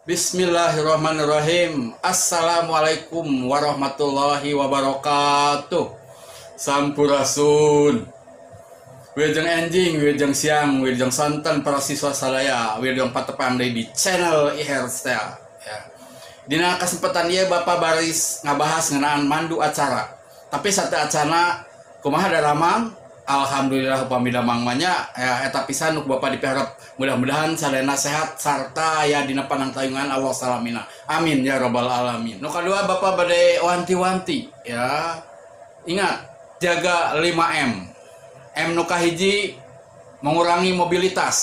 Bismillahirrahmanirrahim. Assalamualaikum warahmatullahi wabarakatuh. Sampurasun. Wilujeng enjing, wilujeng siang, wilujeng sonten para siswa sadaya, wilujeng patepang deui di channel iHairstyle ya. Dina kesempatan ieu Bapak baris ngabahas ngeunaan mandu acara. Tapi sateuacana kumaha daramang? Alhamdulillah upami damang mah nya ya, eta pisan nu ku Bapak dipiharep, mudah-mudahan sadayana sehat sarta aya dina panangtayungan Allah salamina. Amin ya rabbal alamin. Nu kadua Bapak bade wanti-wanti ya. Ingat, jaga 5M. M nu kahiji mengurangi mobilitas.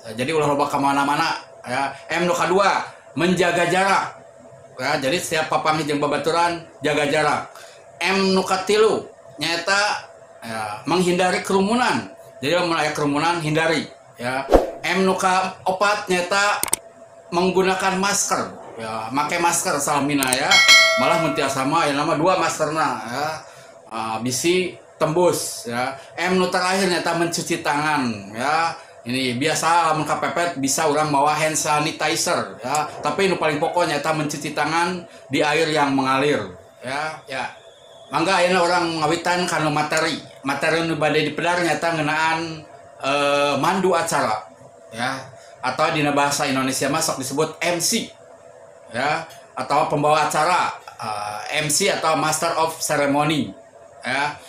Ya, jadi ulah loba ka mana-mana ya. M nu kadua menjaga jarak. Ya, jadi setiap papanggih jeung babaturan jaga jarak. M nu katilu nyaeta ya, menghindari kerumunan. Jadi lamun aya kerumunan hindari ya. M nu kaopat nyaeta menggunakan masker ya, make masker salamina ya. Malah mun tiasa mah aya nama dua maskerna ya. Bisi tembus ya. M nu terakhir nyaeta mencuci tangan ya. Ini biasa lamun kapepet bisa urang mawa hand sanitizer ya, tapi nu paling pokok nyaeta mencuci tangan di air yang mengalir ya. Ya. Mangga ayeuna urang ngawitan kana materi. Materi nu bade dipedar nyaeta ngeunaan mandu acara ya, atau dina bahasa Indonesia mah sok disebut MC ya, atau pembawa acara, MC atau Master of Ceremony ya.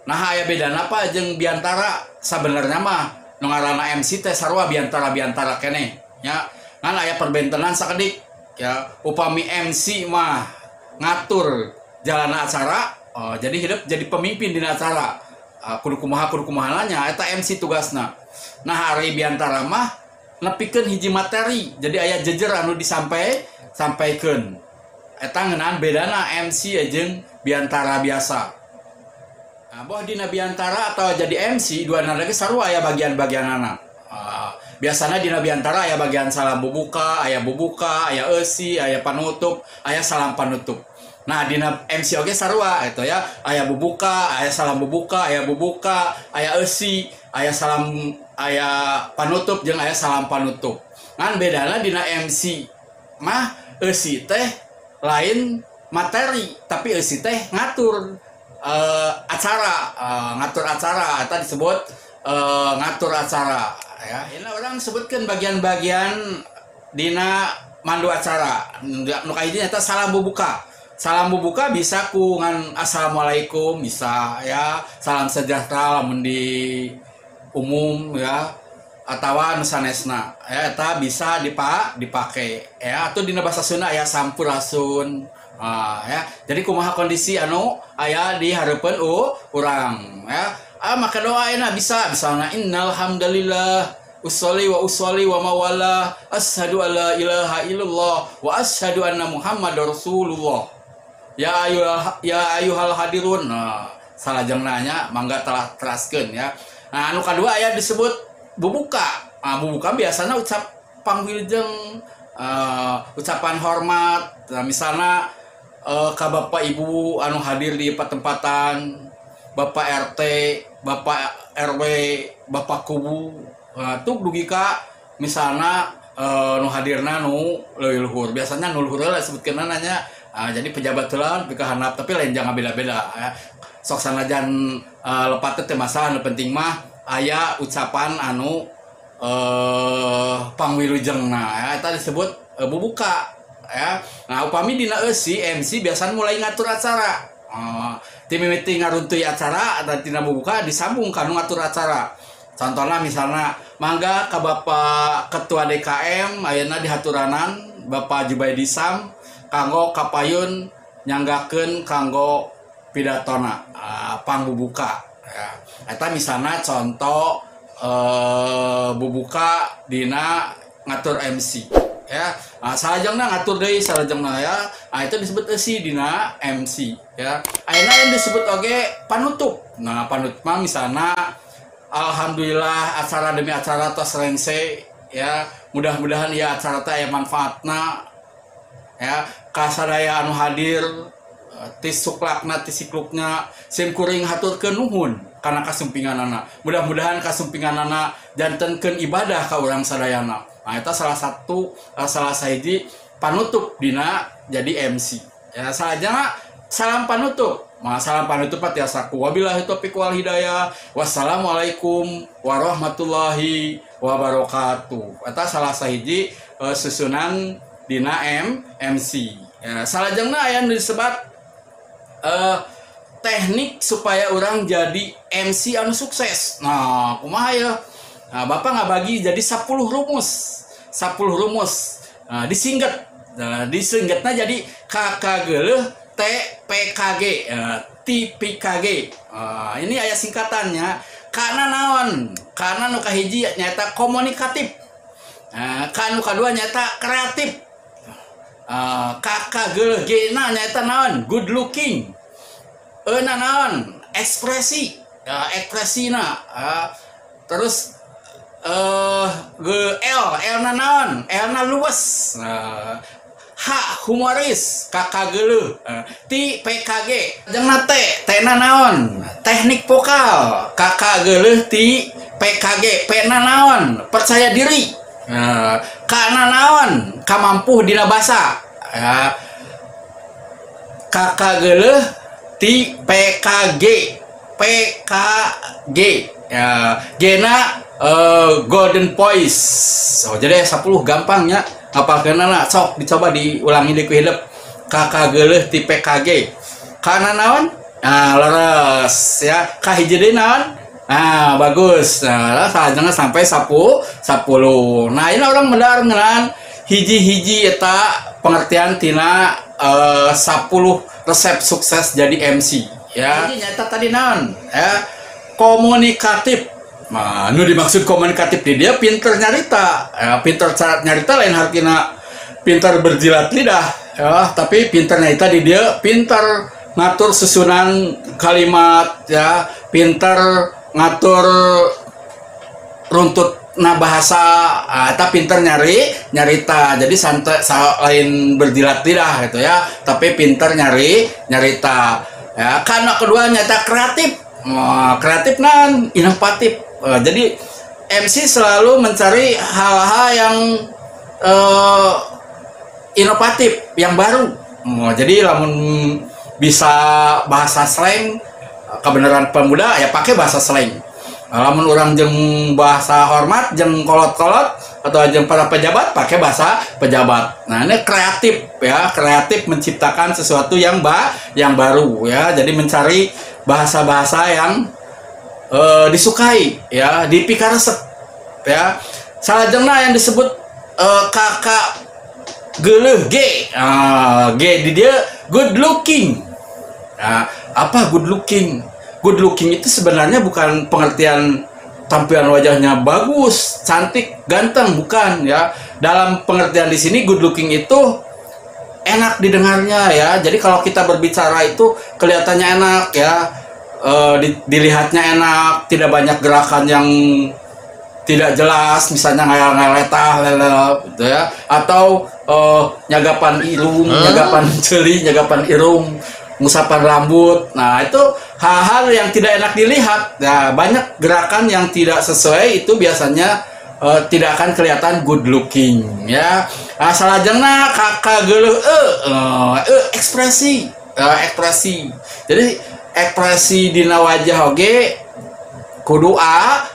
Nah, aya bedana apa jeung biantara? Sabenerna mah nu ngaranna MC teh sarua biantara-biantara keneh ya. Ngan aya perbentenan sakedik ya. Upami MC mah ngatur jalan acara, oh, jadi hidup jadi pemimpin dina acara. Kudu kumaha kudu kumaha nya eta MC tugasna. Nah, ari biantara mah nepikeun hiji materi, jadi aya jejer anu disampai sampaikeun. Eta ngeunaan bedana MC jeung biantara biasa. Nah, boh dina biantara atau jadi MC dua lagi sarua aya bagian-bagianana. Biasana dina biantara aya bagian salam bubuka, aya bubuka, aya eusi, aya panutup, aya salam panutup. Nah, dina MC oge sarua itu ya, aya bubuka, aya salam bubuka, aya bubuka, aya eusi, aya salam, aya panutup jeung aya salam panutup. Ngan bedana dina MC mah eusi teh lain materi, tapi eusi teh ngatur acara, ngatur acara eta disebut ngatur acara ya. Ini urang sebutkan bagian-bagian dina mandu acara. Nu kahiji nyata salam bubuka. Salam bubuka bisa ku ngan assalamualaikum bisa ya, salam sejahtera lamun di umum ya, atawa nu sanesna ya, eta bisa dipake ya, atau dina bahasa Sunda ya sampurasun. Ah, ya. Jadi kumaha kondisi anu aya di hareupeun urang ya. Ah, maka doa enak bisa misalnya innal hamdalillah usolli wa usolli wa mawala asyhadu alla ilaha illallah wa asyhadu anna muhammadar rasulullah. Ya ayuhal, ya ayuhal hadirun. Nah, salajeng nanya mangga telah teraskeun ya. Nah, anu kadua aya disebut bubuka. Nah, bubuka biasanya ucap pangwiljeng, ucapan hormat. Nah, misalnya ka Bapak Ibu anu hadir di pertempatan, Bapak RT, Bapak RW, Bapak Kubu, tuh dugi ka misalnya nu hadirna nu leuwih luhur. Biasanya nu luhur lah sebutkeun nanya. Ah, jadi pejabat heula pika handap, tapi lain jangan beda-beda ya. Sok sanajan lepat teh masalah, nu penting mah aya ucapan anu pangwilujengna ya, eta disebut bubuka ya. Nah, upami dina eusi MC biasanya mulai ngatur acara. Ti mimiti ngaruntui acara dan tina bubuka disambung kanu ngatur acara. Contohnya misalnya mangga ka Bapak Ketua DKM ayeuna dihaturanan Bapak Jubaidi Sam kanggo kapayun nyanggakeun kanggo pidatona, pangbubuka ya. Eta misalnya contoh bubuka dina ngatur MC ya. Nah, salajengna ngatur deui salajengna ya. Nah, itu disebut eusi dina MC ya. Ayeuna yang disebut oge panutup. Nah, panutup mah misalnya alhamdulillah acara demi acara tos rengse ya. Mudah-mudahan ya acara teh aya manfaatna ya, kasadaya anu hadir ti suklakna ti siklukna sim kuring haturkeun nuhun kana kasumpinganana. Mudah-mudahan kasumpinganana jantenkeun ibadah ka urang sadayana. Nah, eta salah satu, salah sahiji panutup dina jadi MC ya. Salajengna salam panutup. Mah salam panutup tiasa ku wabillahi taufiq wal hidayah, wassalamualaikum warahmatullahi wabarakatuh. Eta salah sahiji susunan dina MC ya. Salajengna aya nu disebat teknik supaya orang jadi MC anu sukses. Nah, kumaha ya? Nah, Bapak ngabagi jadi 10 rumus. 10 rumus. Nah, disingkat. Nah, disingkatnya jadi KKG TPKG, TPKG. Ini aya singkatannya. Karena naon? Karena nu kahiji nyata komunikatif. Ka nu kadua nyata kreatif. KKG G na nyata naon? Good looking. E na naon? Ekspresi. Ekspresina. Terus G L, L na naon? L na luwes. H humoris, KK geuleuh, T PKG, jeung T, T na naon? Teknik vokal, KK geuleuh T PKG, P na naon? Percaya diri. K na naon? Kamampuh dina basa. KK geuleuh T PKG, PKG. G na golden voice. Oh, jadi 10 gampangnya. Apalkeunana lah, sok dicoba diulangi di ku hidup. KK geuleuh ti PKG. Kana naon? Nah, leres ya. Ka hiji deui naon? Nah, bagus. Nah, salajengna sampai 10. Nah, ini orang medar ngeunaan hiji-hiji eta pengertian tina 10 resep sukses jadi MC ya. Jadi nyata tadi naon? Ya, komunikatif. Nah, nu dimaksud komunikatif di dia pinter nyarita. Ya, pinter cara nyarita lain hartina pinter berjilat lidah ya, tapi pinter nyarita di dia pinter ngatur susunan kalimat ya, pinter ngatur runtut na bahasa, eta pinter nyarita. Jadi santai lain berjilat lidah gitu ya, tapi pinter nyarita ya. Karena kedua nyata kreatif. Wah, kreatif nan inovatif. Jadi MC selalu mencari hal-hal yang inovatif, yang baru. Jadi lamun bisa bahasa slang kebenaran pemuda ya pakai bahasa slang. Lamun orang jeung bahasa hormat, jeung kolot-kolot atau jeung para pejabat pakai bahasa pejabat. Nah, ini kreatif ya, kreatif menciptakan sesuatu yang yang baru ya. Jadi mencari bahasa-bahasa yang disukai ya, dipikaresep ya. Salajengna yang disebut kakak geuleuh G. G di dia good looking. Nah, apa good looking? Good looking itu sebenarnya bukan pengertian tampilan wajahnya bagus, cantik, ganteng, bukan ya. Dalam pengertian di sini good looking itu enak didengarnya ya. Jadi kalau kita berbicara itu kelihatannya enak ya, dilihatnya enak, tidak banyak gerakan yang tidak jelas, misalnya ngayal-ngaletah, lelel, gitu ya, atau nyagapan irung, nyagapan jeli, nyagapan irung, ngusapan rambut. Nah, itu hal-hal yang tidak enak dilihat. Nah, banyak gerakan yang tidak sesuai itu biasanya tidak akan kelihatan good looking ya. Nah, salajengna kakak geuleuh ekspresi, ekspresi. Jadi ekspresi dina wajah oge kudu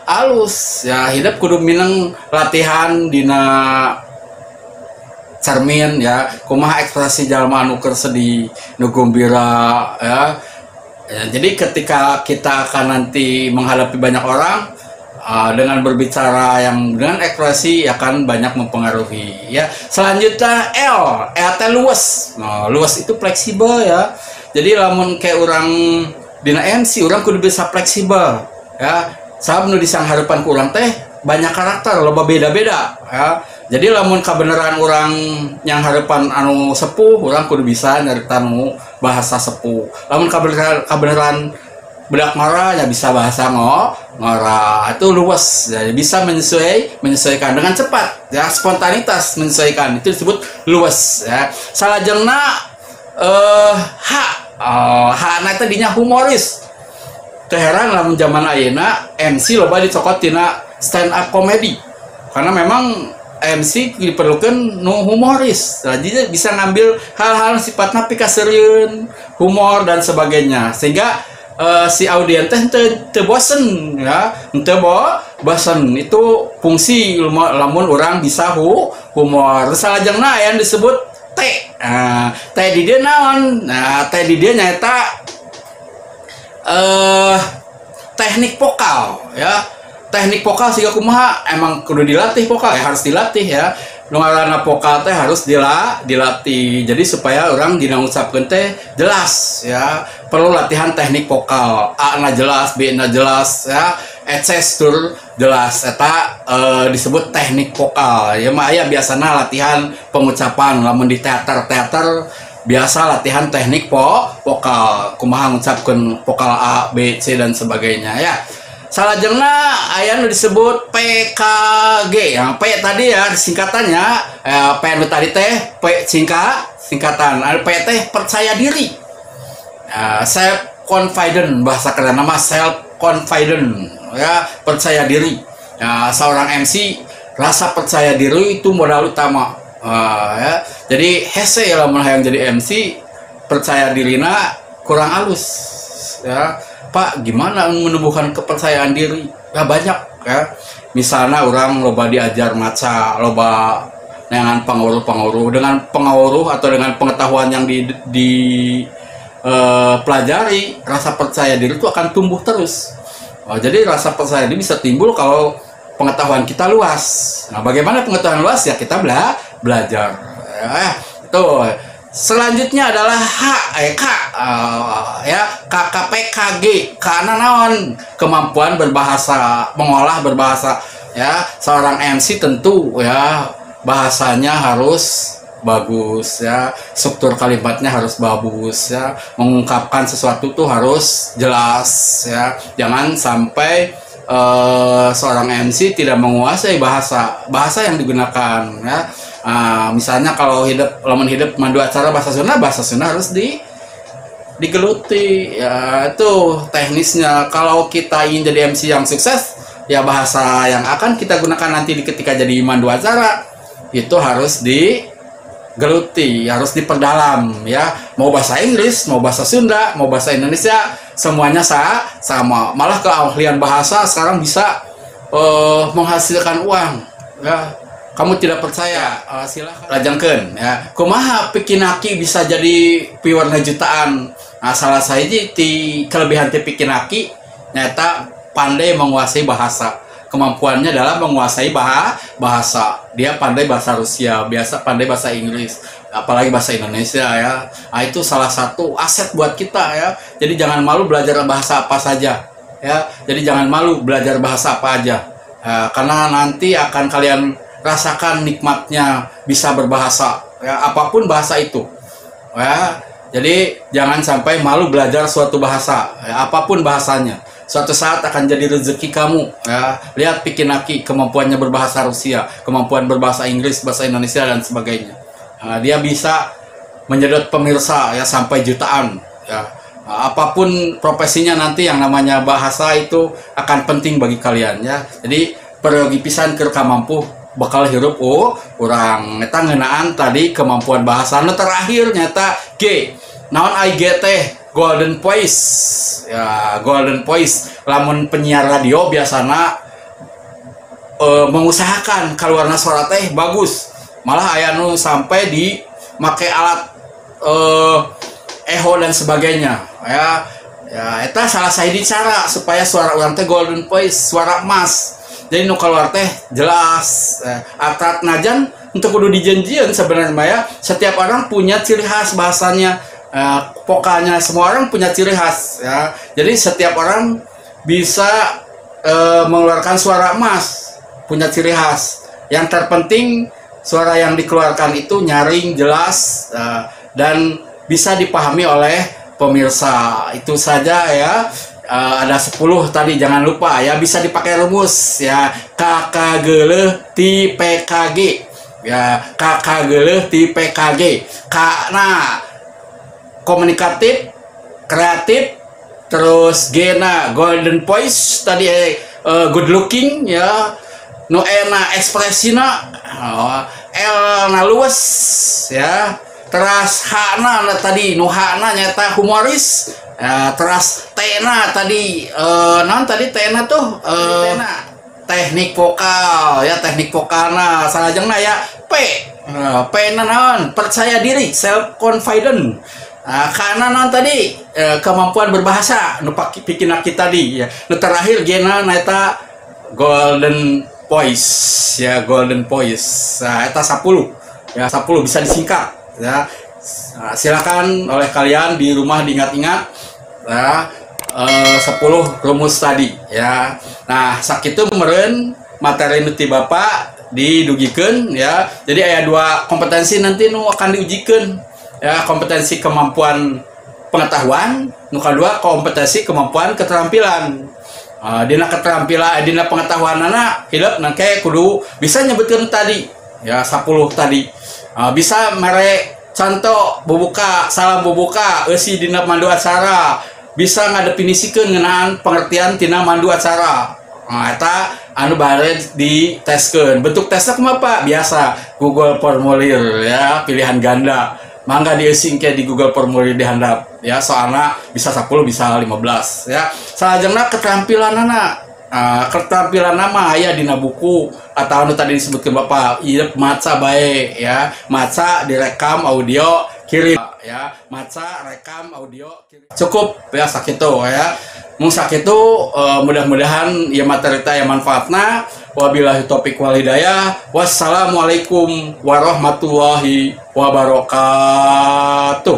alus ya, hidup kudu mineng latihan dina cermin ya, kumaha ekspresi jalma anu keur sedih, nu gumbira ya. Ya, jadi ketika kita akan nanti menghadapi banyak orang dengan berbicara yang dengan ekspresi akan banyak mempengaruhi ya. Selanjutnya L, L teh luwes. Nah, luwes itu fleksibel ya. Jadi lamun kayak orang dina MC, orang kudu bisa fleksibel ya. Sabab nu disangharepan ku urang teh banyak karakter, loba beda-beda ya. Jadi lamun kabeneran orang yang harapan anu sepuh, orang kudu bisa nyarita nu bahasa sepuh. Lamun kabeneran bedak marah ya bisa bahasa ngora. Itu luas, jadi bisa menyesuaikan dengan cepat ya, spontanitas menyesuaikan itu disebut luas ya. Salajengna H, H na tadinya humoris. Teu heran lamun zaman ayeuna MC loba dicokot tina stand up comedy. Karena memang MC diperlukan nu humoris. Nah, jadi bisa ngambil hal-hal sifatnya pikaseurieun, humor dan sebagainya, sehingga si audien teh teu bosen ya, teu bosen. Itu fungsi lamun orang bisa humor. Salajengna aya disebut T. Nah, T di dieu naon? Nah, T di dieu nyaeta teknik vokal ya. Teknik vokal siga kumaha? Emang kudu dilatih vokal ya, harus dilatih ya. Nu ngaranna vokal teh harus dilatih. Jadi supaya orang dina ngucapkeun teh jelas ya. Perlu latihan teknik vokal. A na jelas, B na jelas ya. Eces tur jelas. Eta disebut teknik vokal. Ya mah aya biasana latihan pengucapan lamun di teater-teater biasa latihan teknik vokal. Kumaha ngucapkeun vokal A, B, C dan sebagainya ya. Salajengna aya nu disebut PKG. Yang P tadi ya singkatannya, P nu tadi teh P singkatan. P teh percaya diri. Self confident, bahasa keren nama self confident ya, percaya diri. Seorang MC rasa percaya diri itu modal utama. Ya. Jadi hese lamun hayang jadi MC percaya dirina kurang halus ya. Pak, gimana menumbuhkan kepercayaan diri? Ya banyak ya. Misalnya orang loba diajar maca, loba dengan pengaruh-pengaruh, dengan pengaruh atau dengan pengetahuan yang di pelajari, rasa percaya diri itu akan tumbuh terus. Oh, jadi rasa percaya diri bisa timbul kalau pengetahuan kita luas. Nah, bagaimana pengetahuan luas? Ya kita belajar. Ya, itu. Selanjutnya adalah K, ya, KKPKG. Karena naon? Kemampuan berbahasa, mengolah berbahasa ya. Seorang MC tentu ya bahasanya harus bagus ya, struktur kalimatnya harus bagus ya, mengungkapkan sesuatu tuh harus jelas ya. Jangan sampai seorang MC tidak menguasai bahasa yang digunakan ya. Misalnya kalau lamun hidup mandu acara bahasa Sunda harus digeluti ya, itu teknisnya. Kalau kita ingin jadi MC yang sukses ya, bahasa yang akan kita gunakan nanti ketika jadi mandu acara itu harus digeluti, harus diperdalam ya. Mau bahasa Inggris, mau bahasa Sunda, mau bahasa Indonesia, semuanya sama. Malah keahlian bahasa sekarang bisa menghasilkan uang ya. Kamu tidak percaya, silakan lajengkeun ya. Kumaha Fiki Naki bisa jadi viewerna jutaan? Nah, salah sahiji ti kelebihan ti Fiki Naki nyata pandai menguasai bahasa. Kemampuannya dalam menguasai bahasa. Dia pandai bahasa Rusia, biasa pandai bahasa Inggris, apalagi bahasa Indonesia ya. Nah, itu salah satu aset buat kita ya. Jadi jangan malu belajar bahasa apa saja ya. Jadi jangan malu belajar bahasa apa aja. Ya, karena nanti akan kalian rasakan nikmatnya bisa berbahasa ya, apapun bahasa itu ya. Jadi jangan sampai malu belajar suatu bahasa ya, apapun bahasanya. Suatu saat akan jadi rezeki kamu ya. Lihat Fiki Naki, kemampuannya berbahasa Rusia, kemampuan berbahasa Inggris, bahasa Indonesia dan sebagainya. Nah, dia bisa menyedot pemirsa ya sampai jutaan ya. Nah, apapun profesinya nanti yang namanya bahasa itu akan penting bagi kalian ya. Jadi peryogi pisan keur kamampu bakal hirup urang eta ngeunaan tadi kemampuan bahasa. Nu terakhir nyata G. Naon ai G teh? Golden voice ya, golden voice. Lamun penyiar radio biasana mengusahakan keluarna suara teh bagus. Malah aya nu sampai di make alat echo dan sebagainya ya. Ya eta salah sahiji cara supaya suara urang teh golden voice, suara emas. Jadi nu keluar teh jelas. Atrat najan untuk kudu dijanjian sebenarnya ya. Setiap orang punya ciri khas bahasanya, vokalnya, semua orang punya ciri khas ya. Jadi setiap orang bisa mengeluarkan suara emas, punya ciri khas. Yang terpenting suara yang dikeluarkan itu nyaring, jelas, dan bisa dipahami oleh pemirsa. Itu saja ya. Ada 10 tadi, jangan lupa ya, bisa dipakai rumus ya, KK geuleuh ti PKG ya, KK geuleuh ti PKG. Karena komunikatif, kreatif, terus G na golden voice tadi, good looking ya, Nu E na ekspresina, L na luwes ya. Teras H na tadi nu H na nyata humoris ya, teras T na tadi naon tadi T na tuh teknik vokal ya, teknik vokalna salajengna ya P. P na naon, percaya diri, self confident. Nah, karena naon tadi kemampuan berbahasa nu pikinaki tadi ya. Nu terakhir G na eta golden voice ya, golden voice. Nah, eta 10 ya, 10 bisa disingkat ya. Nah, silakan oleh kalian di rumah diingat-ingat ya, 10 rumus tadi ya. Nah, sakitu meureun materi nu ti Bapak didugikeun ya. Jadi aya 2 kompetensi nanti nu akan diujikeun ya, kompetensi kemampuan pengetahuan, nu kadua kompetensi kemampuan keterampilan. Dina keterampilan, dina pengetahuanana hidup nangke kudu bisa nyebutkeun tadi ya 10 tadi. Bisa mere contoh bubuka, salam bubuka eusi dina mandu acara, bisa ngadefinisikeun ngeunaan pengertian tina mandu acara. Nah, eta anu bare diteskeun. Bentuk tesnya kumaha Pak? Biasa Google formulir ya, pilihan ganda. Mangga dieusi ke di Google formulir dihandap ya, soalna bisa 10 bisa 15 ya. Salajengna keterampilanana. Keterampilan nama aya dina buku atau anu tadi disebutkeun Bapak, ieu maca bae ya, maca direkam audio kirim ya, maca rekam audio kirim. Cukup ya sakitu ya. Mung sakitu mudah-mudahan ieu materi teh aya manfaatna. Wabillahi taufik wal hidayah. Wassalamualaikum warahmatullahi wabarakatuh.